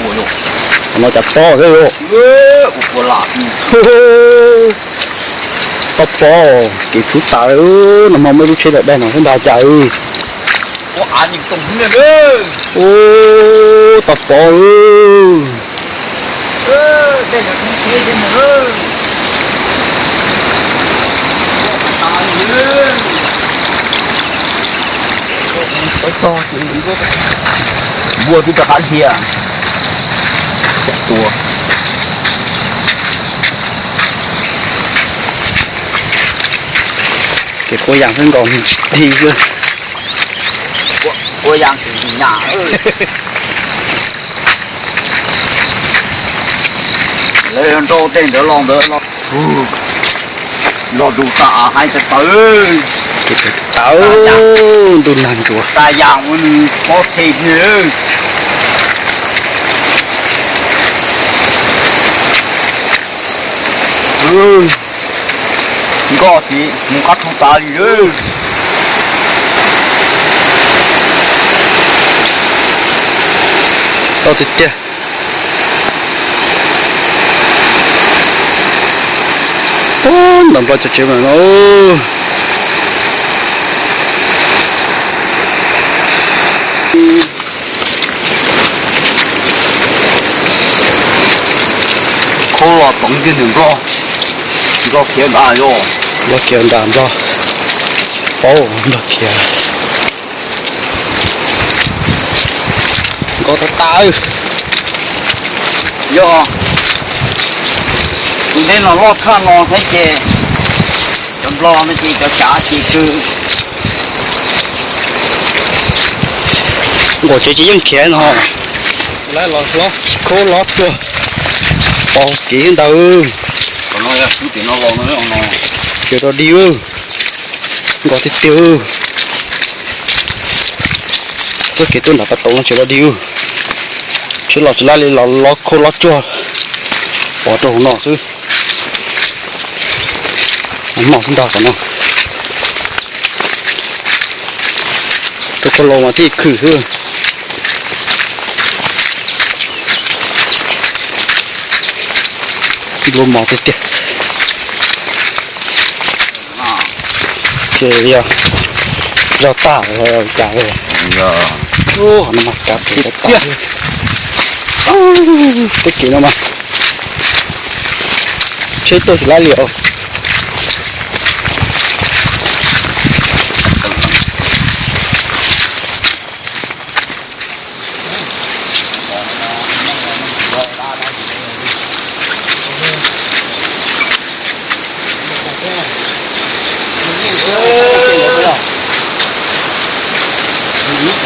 Qhov no cas pob xwb. Tau pob, kev tshub tas, nag hmo muaj ib lub tsheb daim daim no xwb ntag cas. Ub, tau pob. Npua twb rov qab dhia. Tua. Kev quab yas xwb nkaus nws tsis dig xwb. Quab yas tsis nyam. Lawv nrau tej ntawd los ntawd los, los dus tas haib tas tawv. Tawv, ntuj nag ntsuav tas yam ua nws pob txhe. Nkoj ces mus qab thu tas li lawm. Tau tiag tiag. Ub, nram Nplog cov tsev mas no. Khaub los toov kiag ntawm Nplog, Nplog khiav nram yog, Nplog khiav nram Nplog, paub Nplog khiav. Nkoj tag tas. Yog tus dej no loj tshaj no thiab ces cov Nplog no ces cov tsav ces kawg. Nkaum tsev ces yeej khiav no. Lawv los hlob khaub hlob tuag pov kev ntawd. Ces rau dig, nkos tiag tiag. Txoj kev tuaj nram pas tauv no tseem rau dig. Tsheb los tsis lab li los lob khaub lob tsuag pov rau hauv no xwb. Mos xwb ntag tom no. Rau koj los mas thiaj khwm xwb. Tij lua mos tiag tiag. Ces yog zog tag cas, no mas kav pem tiag. Tej kev no mas tsheb tuaj tsis lab li os.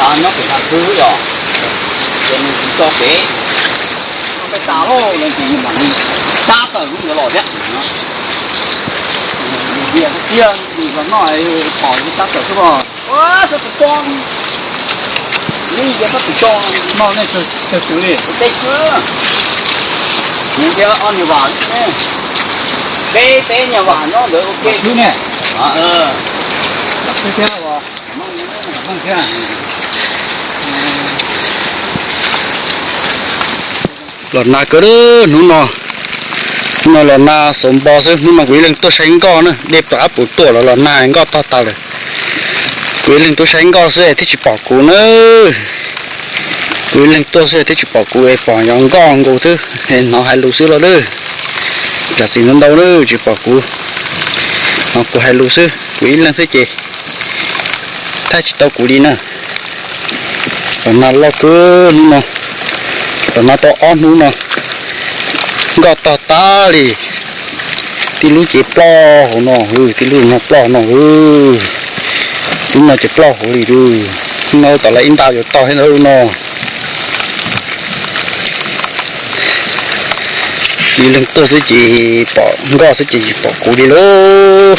Nws nyob pem Naj Khwb yog, ces nws tsis so pem, peb tas lawm ces yus mam li sab tawm lub ntawd los thiab. Tiag tiag, nws los noj pom yus sab tawm xwb os. Ua, sab tus toj, nej yog sab tus toj, noj nej tsawg tswv li, peb tswv, nws yog ob niag vam, peb peb niag vam nyob ntawd ua ke ne. Los nag kawg, hnub no, hnub no los nag xauv npo xwb. Hnub no kuv ib leeg tuaj saib nkoj na, dej plas ab puv tuaj los los nag nkoj tog tas lawm. Kuv ib leeg tuaj saib nkoj xwb thiaj tsis pom kuv na. Kuv ib leeg tuaj xwb thiaj tsis pom kuv es pom yov nkoj nkaus xwb es hnov hais lus xwb los lawm. Zam txim ntau ntau na tsis pom kuv, hnov kuv hais lus xwb, kuv ib leeg xwb ces thaij tsis tau kuv li na. Los nag loj kawg hnub no, los nag tau ob hnub no, nkoj tog tas li. Tij lub ces ploj hauv no, tij lub no ploj no, lub no ces ploj hauv li. Hnub no tom lawv ib nta yuav tog thiab ntag lub no. Ib leeg tuaj xwb ces pom nkoj xwb ces tsis pom kuv li lauj.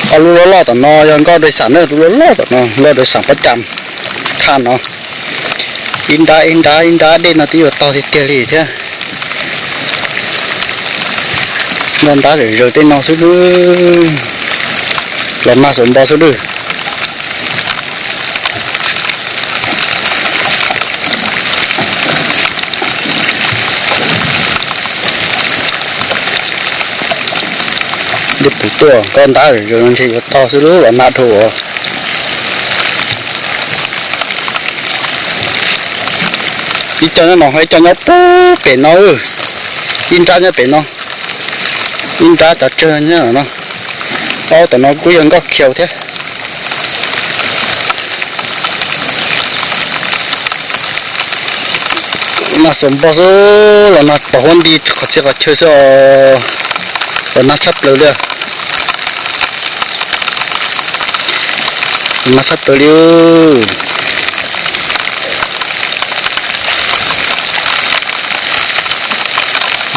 Ob lub loj loj tom no yog nkoj dais xam na, lub loj loj tom no nkoj dais xam pob cas thaj no. Ib nrab ib nrab ib nrab dej no twb yuav tog tiag tiag li thiab. Nkoj ntab zawm zaws tej no xwb, los nag xauv npo xwb lawm. Dej puv tuaj, nkoj ntab zaws no ntshe yuav tog xwb lub los nag dhau. Ib co nyob no, ib co nyob puag pem no, ib nrab nyob pem no, ib nrab cov tsawg nyob no. Ob tom no kuj yog nkoj khiaus thiab. Nag xuas npog xwb, los nag pos huab nti qhov txhia qhov chaw xwb os. Los nag tshaj plaws li. Los nag tshaj plaws li.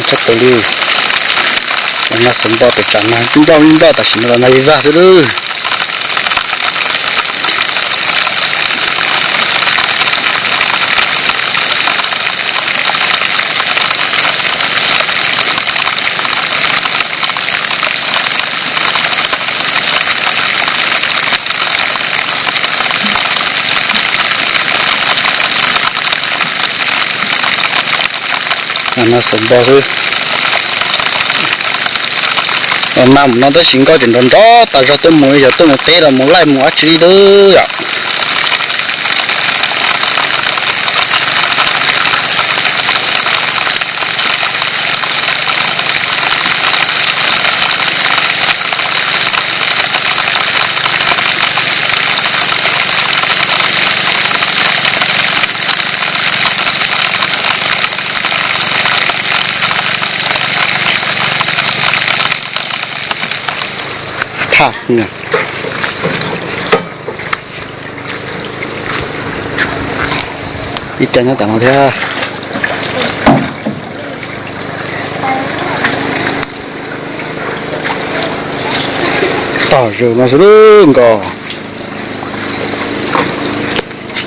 Tshaj plaws li. Los nag xuas npog pem tsam nag nploj nploj, tam sim no los nag vij vag xwb lawm. Nag xuas npog xwb. Los nag mus no tab sis nkoj ces nrov nrov tas zog, tuaj mus yog tuaj mus teb los mus laij mus dab tsi li lawm yom. Thaj, ib co nyob tom no thiab. Tog zaws no xwb lub nkoj.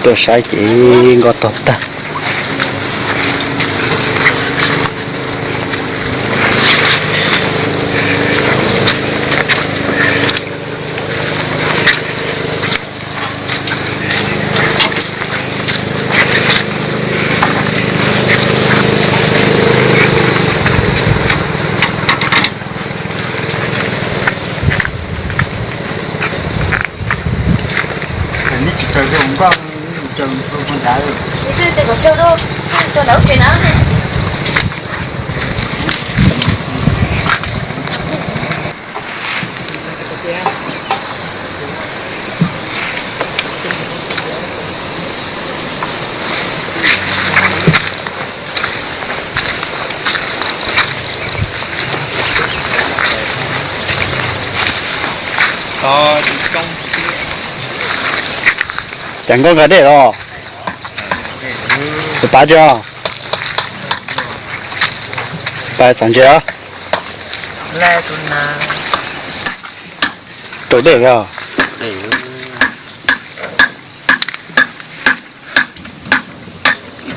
Tuaj saib ces nkoj tog tag. Cas nkoj nqa dej los? Tus pav tsis, pav txom ntses. Rau dej os.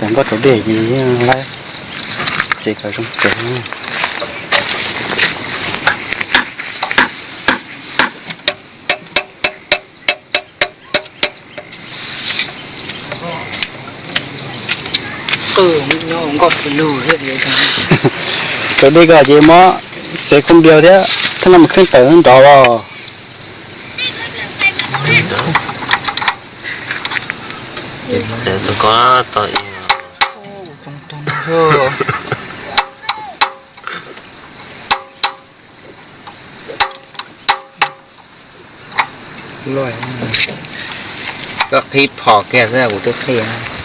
Cas nkoj rau dej ces yeej laib, xav kom zoo tsev. Rau dej ko ces muab xev khub npias thiab, thaj no mas kheej tawm nrov los. Koj qhib phom kiag xwb kuv twb qhib.